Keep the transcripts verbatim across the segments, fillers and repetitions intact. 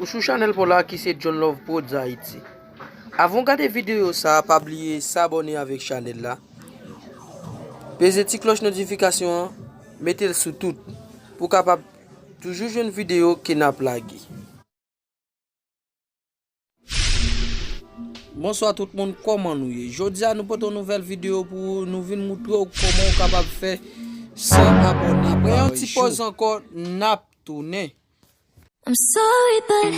Sou chanèl pa w la ki se John Love Prodz Haiti. Avan w gade videyo sa a, pa bliye sabòne avèk chanèl la. Peze ti klòch notifikasyon an, mete l sou tout, pou w kapab toujou jwenn videyo ke n ap lage. Bonswa tout moun, kòman nou ye? Jodi a nou pote yon nouvèl videyo pou ou, nou vin moutre w kòman w kapab fè san abòne. Apre yon ti pòz ankò, n ap tounen. I'm sorry, but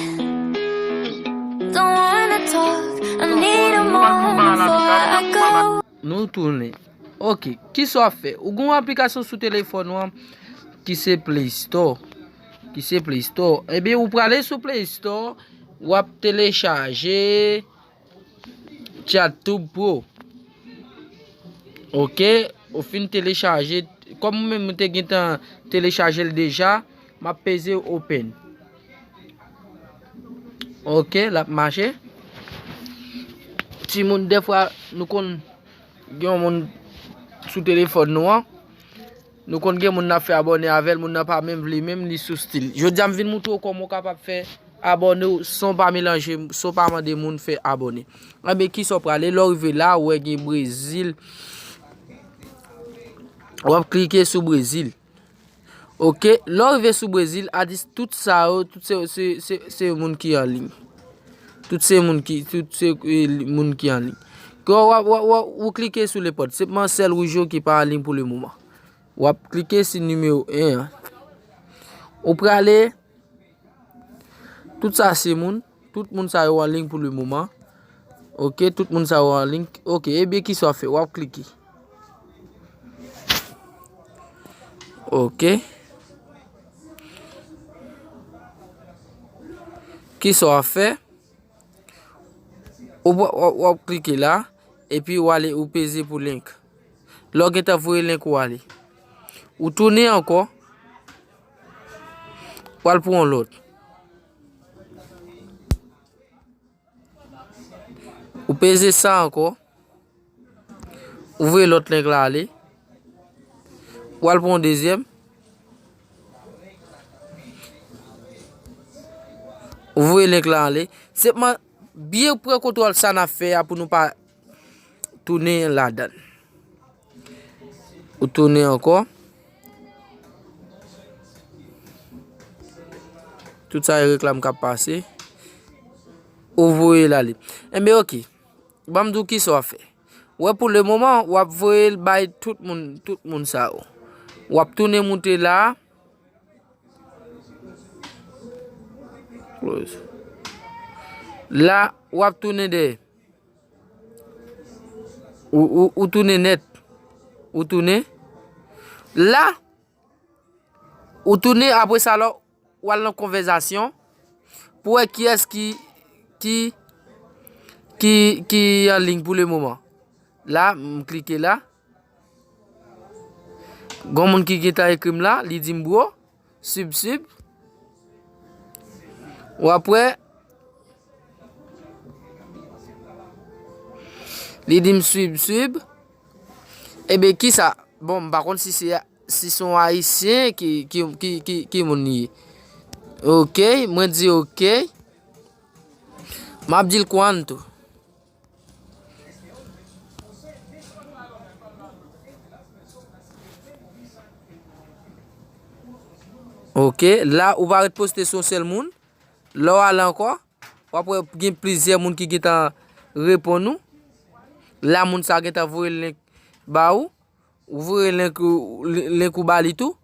don't wanna talk. I need a moment before I go. Nou tounen. Ok, kisa w ap fè? Ou gen yon aplikasyon sou telefòn ou an ki se Play Store. Ki se Play Store. Ebyen, ou prale sou Play Store, w ap telechaje ChatTube Pro. Ok, ou fin telechaje. Kòm ou menm ou te gentan telechaje l deja, m ap peze open. Ok, l ap mache. Timoun, dèfwa, nou konn gen yon moun sou telefòn nou an. Nou konn gen moun n ap fè abòne avè l, moun nan pa menm vle menm, li sou stil. Jodi a, m vin moutre w kòman w kapab fè abòne w san w pa melanje, san w pa mande moun fè abòne. Enben, kisa w prale? Lè w rive la, ou wè gen Brezil. W ap klike sou Brezil. Ok, lè w rive sou Brezil, a di tout sa yo, tout se, se, se, se moun ki an liy. Tout se moun ki, tout se, eh, moun ki an liy. Kè w, w, w, w, ou klike sou lenpòt. Sepman sèl wouj yo ki pa an liy pou le moman. W ap klike sou nimewo en an. Ou prale, tout sa se moun, tout moun sa yo an liy pou le moman. Ok, tout moun sa yo an liy. Ok, ebyen, kisa w ap fè? W ap klike. Ok. Kisa w ap fè? Ou, w, w, w ap klike la, epi w ale, ou peze pou link. Lè w gentan voye link ou ale. Ou tounen ankò, w al pran yon lòt. Ou peze sa ankò. Ou voye lòt link la ale. Ou al pran yon dezyèm. Ou voye link la ale. Senpman, byen pran kontwòl sa n ap fè a pou nou pa tounen ladan l. Ou tounen ankò. Tout sa e reklam k ap pase. Ou voye l ale. Enben, ok. Ban m di w kisa w ap fè. Wè, pou le moman, w ap voye l bay tout moun, tout moun sa yo. W ap tounen moute la. Close. La, w ap tounen dèyè. Ou, ou, ou tounen nèt. Ou tounen. La, ou tounen, apre sa, la, w al nan konvèsasyon pou wè kiyès ki, ki, ki, ki an liy pou le moman. La, m klike la. Gon moun ki gentan ekri m la, li di m, bro, sib, sib. Ou ap wè, li di m, sib, sib. Ebyen, kisa? Bon, m pa konn si se, si se yon Ayisyen ki, ki, ki, ki, ki moun li ye. Ok, mwen di ok. M ap di l cuánto. Ok, la ou pa ret poste sou yon sèl moun. Lè w ale ankò, w ap wè gen plizyè moun ki gentan reponn ou. La moun sa gentan voye link ba ou. Ou voye link ou, link ou ba li tou.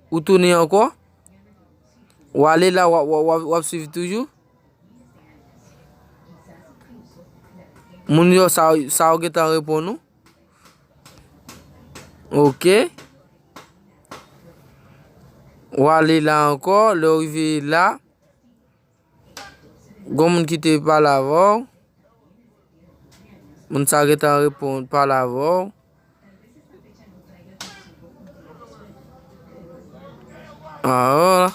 Ou tounen ankò. Ou ale la, w ap, w ap, w ap, w ap swiv toujou. Moun yo, sa, sa yo gentan reponn ou. Ok. Ou ale la ankò, lè w rive la, gon moun ki te pale avè w. Moun sa gentan reponn pale avè w. Ah.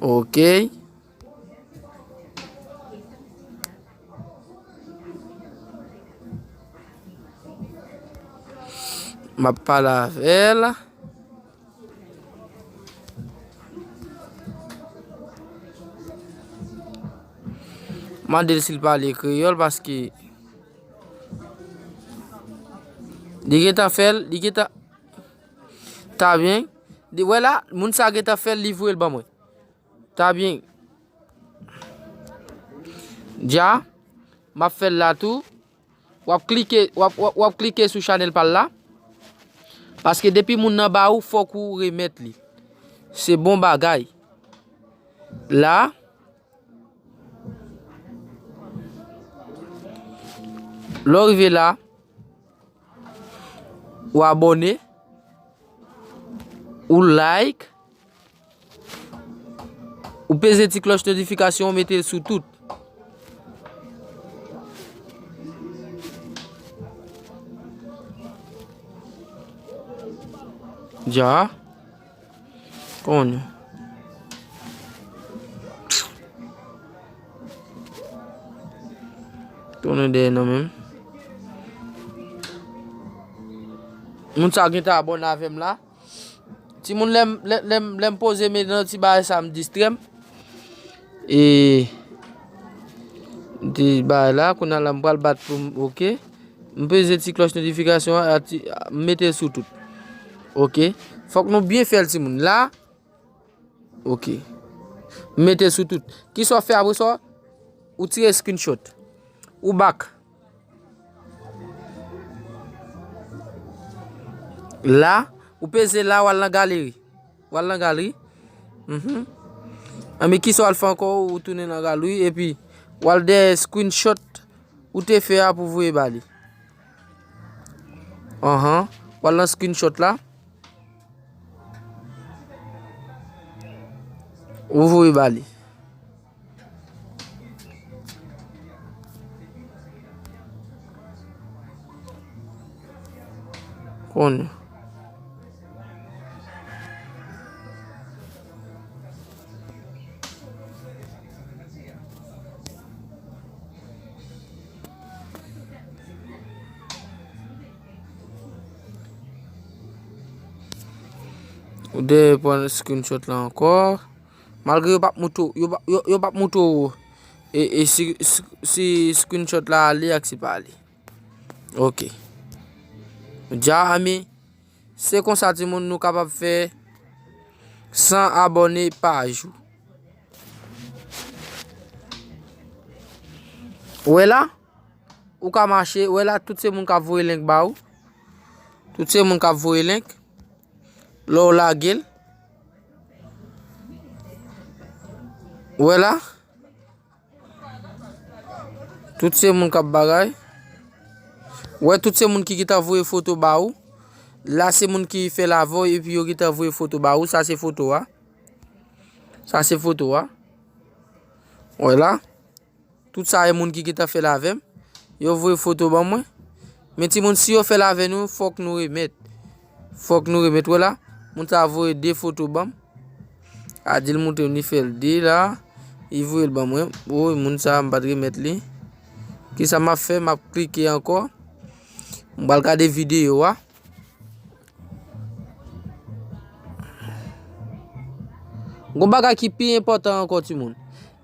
Ok. M ap pale avè l. Mande l si l pale kreyòl, paske li gentan fè l, li gentan, ta byen. Li, wè la, moun sa gentan fè l, li voye l ban mwen. Ta byen. Dja, m ap fè l la tou. W ap klike, w ap, w ap, w ap klike sou chanèl pa l la. Paske depi moun nan ba ou, fòk ou remèt li. Se bon bagay. La, lè w rive la, ou abòne, ou like, ou peze ti klòch notifikasyon, ou mete l sou tout. Dja. Konnen. Tounen dèyè nan menm. Moun sa gentan abòne avè m la. Timoun, lè m, lè, lè m, lè m poze men nan ti bagay sa, m distrè m. E ti bagay la, kounye a la, m pral bat pou m, oke. M peze ti klòch notifikasyon an, a ti, m mete l sou tout. Oke. Fòk nou byen fè l, timoun. La, oke. M mete l sou tout. Kisa w fè apre sa? Ou tire screenshot. Ou back. La, ou peze la, w al nan galeri. W al nan galeri. Mhm. Anben, kisa w al fè ankò? Ou tounen nan galeri, epi w al dèyè screenshot ou te fè a pou voye ba li. Anhan. W al nan screenshot la. Ou voye ba li. Konnen. Ou dwe pran screenshot la ankò. Malgre yo p ap moutre w, yo p ap, yo, yo p ap moutre w, e, e si, si, si screenshot la ale ak si pa ale. Oke. Dja, anben, se konsa, timoun, nou kapab fè san abòne pa jou. Ou wè la? Ou ka mache, ou wè la, tout se moun k ap voye link ba ou. Tout se moun k ap voye link. Lè w lage l. Ou wè la? Tout se moun k ap bagay. Ou wè, tout se moun ki gentan voye foto ba ou. La, se moun ki fè lavò epi yo gentan voye foto ba ou. Sa se foto a. Sa se foto a. Ou wè la? Tout sa e moun ki gentan fè l avè m. Yo voye foto ban mwen. Men timoun, si yo fè l avè nou, fòk nou remèt. Fòk nou remèt. Wè la, moun sa a voye de foto ban m. A di l montre m li fè l de la. Li voye l ban mwen. Woy, moun sa a, m pa t remèt li. Kisa m ap fè? M ap klike ankò. M pral gade videyo a. Gon bagay ki pi enpòtan ankò, timoun.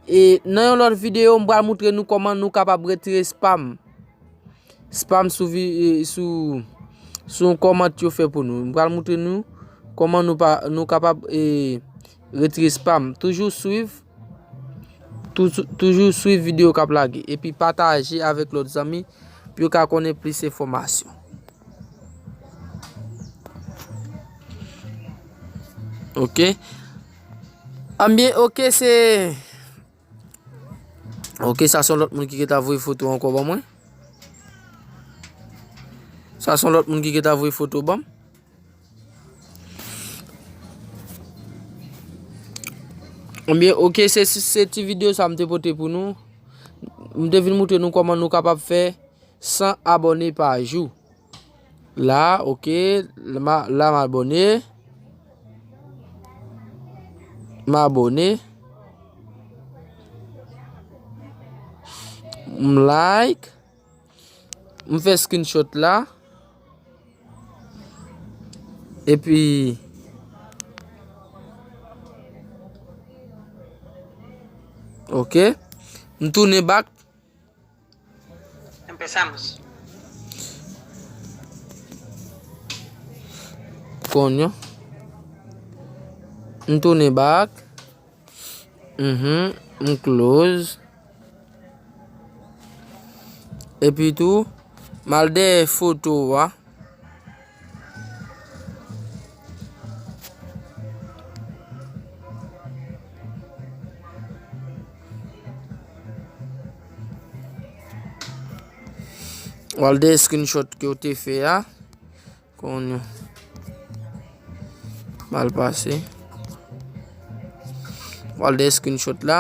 E nan yon lòt videyo, m pral moutre nou kòman nou kapab retire spam. Spam sou vi-, e, sou, sou yon kòmant yo fè pou nou. M pral moutre nou kòman nou pa, nou kapab, e, retire spam. Toujou swiv, toujou, toujou swiv videyo k ap lage. Epi pataje avèk lòt zanmi pou yo ka konnen plis enfòmasyon. Oke. Anbyen, oke, se, oke, sa se yon lòt moun ki gentan voye foto ankò ban mwen. Sa se yon lòt moun ki gentan voye foto ban m. Anbyen, oke, se, se, se ti videyo sa m te pote pou nou. M te vin moutre nou kòman nou kapab fè san abòne pa jou. La, oke, la, m a-, la, m abòne. M abòne. M like. M fè screenshot la. Epi, ok. M tounen back. Empezamos. Konnya. M tounen back. Mhm. M close. Epi tou, m al dèyè foto a. W al dèyè screenshot ke w te fè a. Konnya. Mal pase. W al dèyè screenshot la.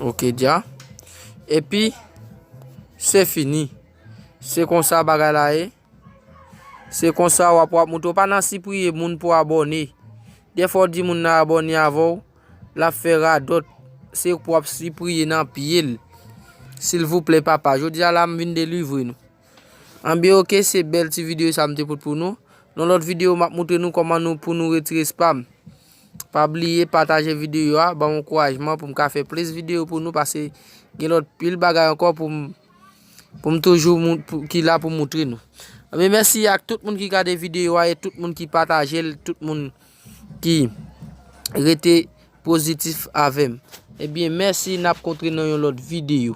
Ok, dja. Epi, se fini. Se konsa bagay la ye. Se konsa w ap, w ap monte. W pa nan sipriye moun pou abòne. Dèfwa w di moun nan abòne avè w, l ap fè radòt. Se pou w ap sipriye nan pye l. Silvouplè, papa. Jodi a la, m vin delivre nou. Anben, ok, se bèl ti videyo sa m te pote pou nou. Nan lòt videyo, m ap montre nou kòman nou, pou nou retire spam. Pa bliye pataje videyo a, ban m ankourajman pou m ka fè plis videyo pou nou, paske gen lòt pil bagay ankò pou m, pou m toujou moun, pou, ki la pou montre nou. Anben, mèsi ak tout moun ki gade videyo a e tout moun ki pataje l, tout moun ki rete pozitif avè m. Ebyen, mèsi, n ap kontre nan yon lòt videyo.